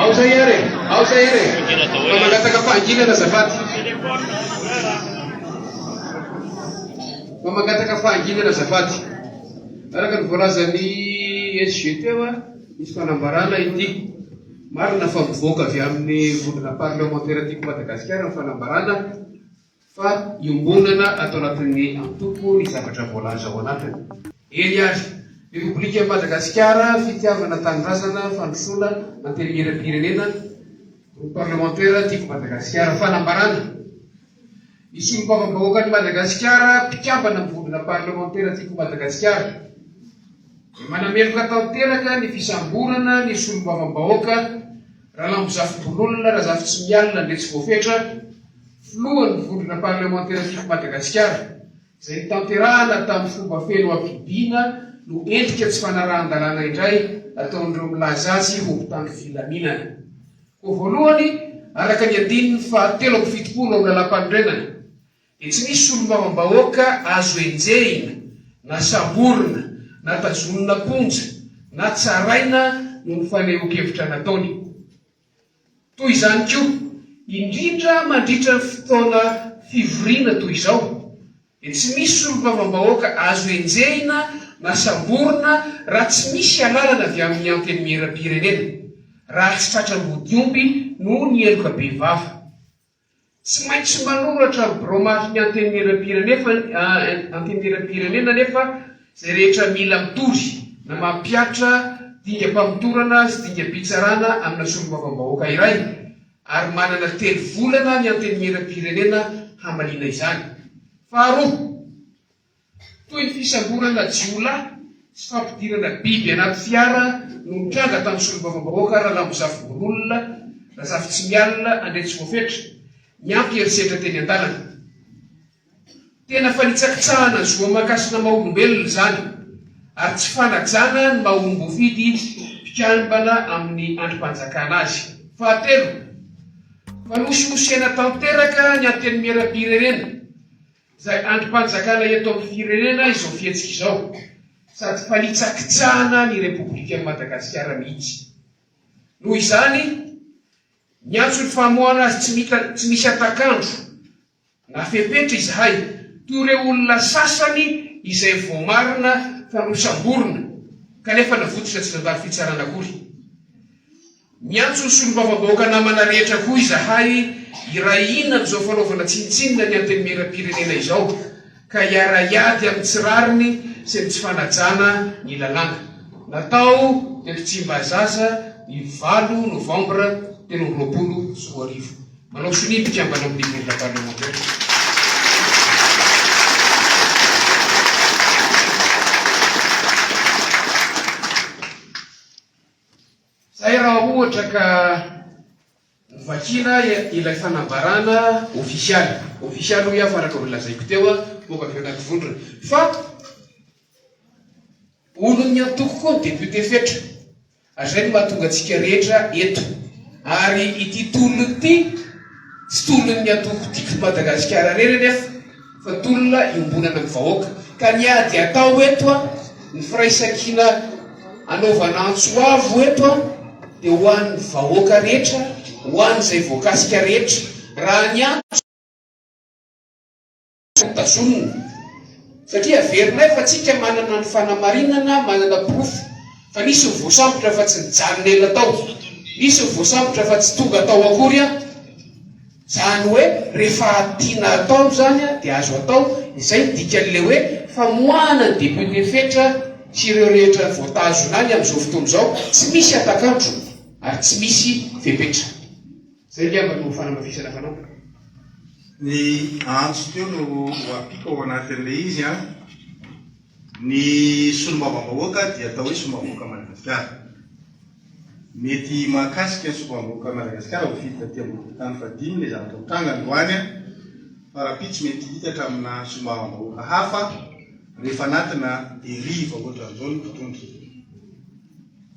Ao zay ary e! Ao zay ary e! Mba mangataka fahanginana azafady. Mba mangataka fahanginana azafady. Araka ny voalazan'ny SG teo, misy fanambarana ity. Marina fa mivoaka avy amin'ny vondrona parlemantera Tiako Madagasikara ny fanambarana. fa iombonana ato anatin'ny antoko ny zavatra voalaza ao anatiny. Eny ary, Repoblikan'i Madagasikara, Fitiavana Tanindrazana, Fandrosoana, Antenimierampirenena, Groupe Parlementaire Tiako Madagasikara, Fanambarana, Ny Solombavambahoakan'i Madagasikara, mpikambana amin'ny Vondrona Parlemantera Tiako Madagasikara, dia manameloka tanteraka ny fisamborana ny Solombavambahoaka Ralambozafimbololona Razafitsimialina Andriatsivoafetra, Filohan'ny Vondrona Parlemantera Tiako Madagasikara, izay notanterahana tamin'ny fomba feno habibiana no endrika tsy fanarahan-dalàna indray ataon'ireo milaza azy ho mpitandro filaminana. Koa voalohany, araka ny andininy faha 73 amin'ny Lalàmpanorenana, dia tsy misy solombavambahoaka azo enjehina na samborina na tazonina am-ponja na tsaraina noho ny fanehoan-kevitra nataony. Toy izany koa, indrindra mandritra ny fotoana fivoriana toy izao, dia tsy misy solombavambahoaka azo enjehina na samborina raha tsy misy alalana avy amin'ny Antenimierampirenena, raha tsy tratra ambodiomby noho ny heloka bevava. Tsy maintsy manoratra amin'ny birao mahafin'ny Antenimierampirenena anefa izay rehetra mila mitory na mampihatra dingam-pamotorana sy dingam-pitsarana amina solombavambahoaka iray ary manana telo volana ny Antenimierampirenena hamaliana izany. Faharoa. Toy ny fisamborana jiolahy sy fampidirana biby anaty fiara no nitranga tamin'ny solombavambahoaka Ralambozafimbololona Razafitsimialina Andriatsivoafetra, niampy herisetra teny an-dalana. Tena fanitsakitsahana ny zo aman-kasina maha olombelona izany ary tsy fanajana ny maha olom-boafidy mpikambana amin'ny andrim-panjakana azy. Fahatelo, fanosihosena tanteraka ny Antenimierampirenena. Izay andrim-panjakana eto amin'ny firenena izao fihetsika izao, sady fanitsakitsahana ny Repoblikan'i Madagasikara mihitsy. Noho izany, miantso ny famoahana azy tsy mita tsy misy hatak'andro na fepetra izahay, toy ireo olona sasany izay voamarina fa nosamborina kanefa navotsotra tsy nandalo fitsarana akory. Miantso ny solombavambahoaka namana rehetra koa izahay hiray hina amin'izao fanaovana tsinontsinona ny Antenimierampirenena izao ka hiara-hiady amin'ny tsy rariny sy ny tsy fanajana ny lalàna. Natao teto Tsimbazaza ny valo novambra 2023. Manao sonia mpikambana amin'ny vondrona parlemantera. Zay raha ohatra ka novakiana ilay fanambarana ofisialy, ofisialy hoy aho fa araka ny nolazaiko teo mivoaka avy ao anaty vondrona, fa olon'ny antoko koa ny député Fetra, ary zay no mahatonga antsika rehetra eto, ary ity tolona ity tsy tolon'ny antoko Tiako Madagasikara irery anefa fa tolona iombonana amin'ny vahoaka, ka ny ady atao eto ny firaisankina Anaovana antso avo eto dia ho an'ny vahoaka rehetra, ho an'izay voakasika rehetra. Raha ny antso no tazonina, satria averinay fa tsika manana ny fanamarinana, manana porofo fa nisy ny voasambotra fa tsy nijanona ela tao, nisy ny voasambotra fa tsy tonga tao akory an. Zany hoe rehefa tiana atao izany dia azo atao, izay ny dikan'ilay hoe famoahana ny député Fetra sy ireo rehetra voatazona any amin'izao fotoana izao, tsy misy hatak'andro ary tsy misy fepetra. Izay angamba no fanamafisana fanampiny. Ny antso teo no ho ampiako ao anatin'ilay izy an. Ny solombavambahoaka dia atao hoe solombavambahoaka Madagasikara. Mety mahakasika ny solombavambahoaka Madagasikara voafidy taty ambonimbony fahadimy ilay zavatra mitranga androany fa rahampitso mety hitatra amina solombavambahoaka hafa rehefa anatina derive ohatran'izao ny mpitondra.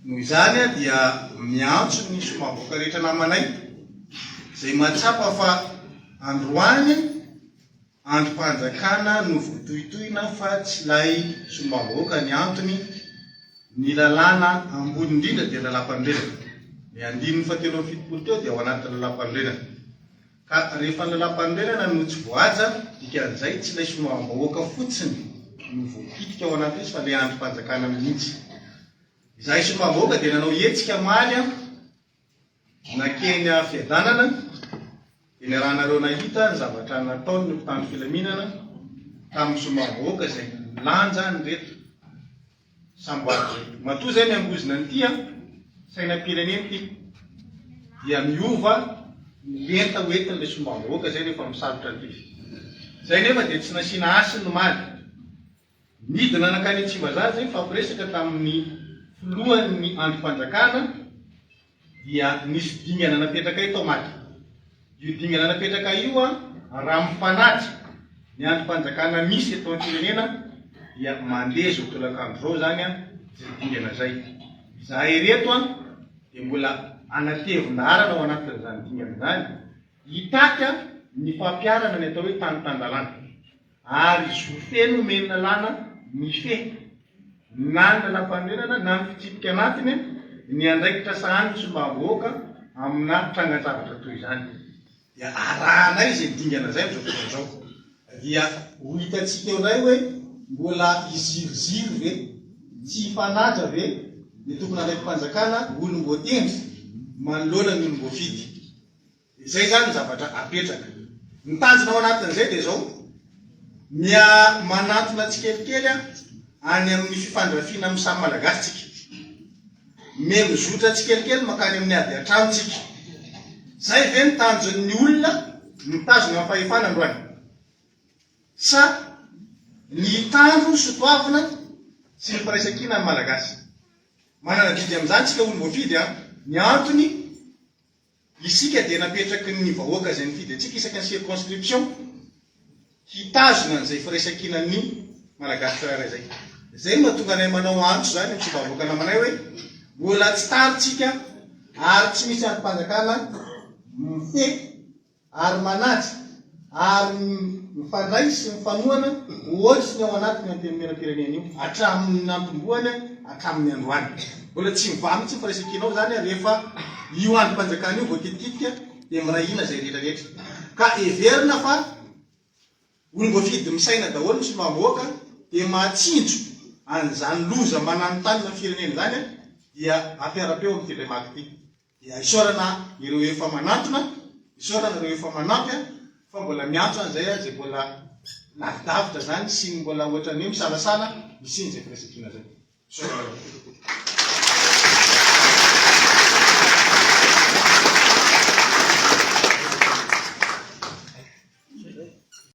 Noho izany dia miantso ny solombavambahoaka rehetra namanay izay mahatsapa fa androany Andrim-panjakana no voatohitohina fa tsy ilay solombavambahoaka ny antony, ny lalàna ambony indrindra dia ny lalàmpanorenana. Ny andininy fahatelo amby fitopolo teo dia ao anatin'ny lalàmpanorenana. Ka rehefa ny lalàmpanorenana no tsy voahaja, dikan'izay tsy ilay solombavambahoaka fotsiny no voakitika ao anatin'izy fa ilay andrim-panjakana mihitsy. Izahay solombavambahoaka dia nanao hetsika omaly nankeny Fiadanana dia niarahanareo nahita ny zavatra nataon'ny mpitandro filaminana tamin'ny solombavambahoaka izay nilanja an'ireto samboady ireto. Matoa izay miangozona an'ity an, sainam-pirenena ity, dia miova ny lenta hoentin'ilay solombavambahoaka izay rehefa misalotra an'ity izy. Izay nefa dia tsy nasiana hasiny omaly. Nidina nankany Tsimbazaza nifampiresaka tamin'ny filohan'ny andrim-panjakana dia nisy dingana napetrakay tao Mada. Io dingana napetrakay io raha mifanaja ny andrim-panjakana misy eto amin'ny firenena dia mandeha izao tolakandro izao izany izay dingana izay. Izahay ireto dia mbola hanatevin-daharana ao anatin'izany dingana izany hitaky ny fampiharana ny atao hoe tany tan-dalàna. Ary zo feno omen'ny lalàna mifehy na ny lalàmpanorenana na ny fitsipika anatiny ny andraikitra sahanin'ny solombavambahoaka amina trangan-javatra toy izany. Dia arahanay izay dingana izay amin'izao fotoana izao. Dia ho hitantsika eo indray hoe mbola hiziriziry ve, tsy hifanaja ve ny tompon'andraiki-panjakana olom-boatendry manoloana ny olom-boafidy. Izay izany ny zavatra apetraka. Ny tanjona ao anatin'izay dia izao, miha manantona tsikelikely any amin'ny fifandrafiana amin'ny samy Malagasy tsika. Miha mizotra tsikelikely mankany amin'ny ady an-trano tsika. Izay ve ny tanjon'ny olona mitazona ny fahefana androany? Sa ny hitandro ny sotoavina sy ny firaisankina ny Malagasy? Manana adidy amin'izany tsika olom-boafidy an! Ny antony, Isika dia napetraky ny vahoaka izay nifidy antsika isaky ny circonscription hitazona an'izay firaisankinan'ny Malagasy tsirairay izay. Izay no mahatonga anay manao antso izany amin'ny solombavambahoaka namanay hoe mbola tsy tara isika ary tsy misy andrim-panjakana mifehy ary manaja ary mifandray sy mifanohana ohatry ny ao anatin'io Antenimierampirenena io hatramin'ny nampitomboany hatramin'ny androany. Mbola tsy mivaha mihitsy ny firaisankina ao izany rehefa io andrim-panjakana io voakitikitika dia miray hina izay rehetra rehetra. Ka heverina fa olom-boafidy misaina daholo ny solombavambahoaka dia mahatsinjo an'izany loza mananontanona ny firenena izany dia ampiara-peo amin'ity indray maka ity. Dia isaorana ireo efa manantona, isaorana ireo efa manampy an, fa mbola miantso an'izay aho izay mbola lavidavitra izany sy ny mbola ohatran'ny hoe misalasala hisian'izay firaisankina izay. Isaorana daholo.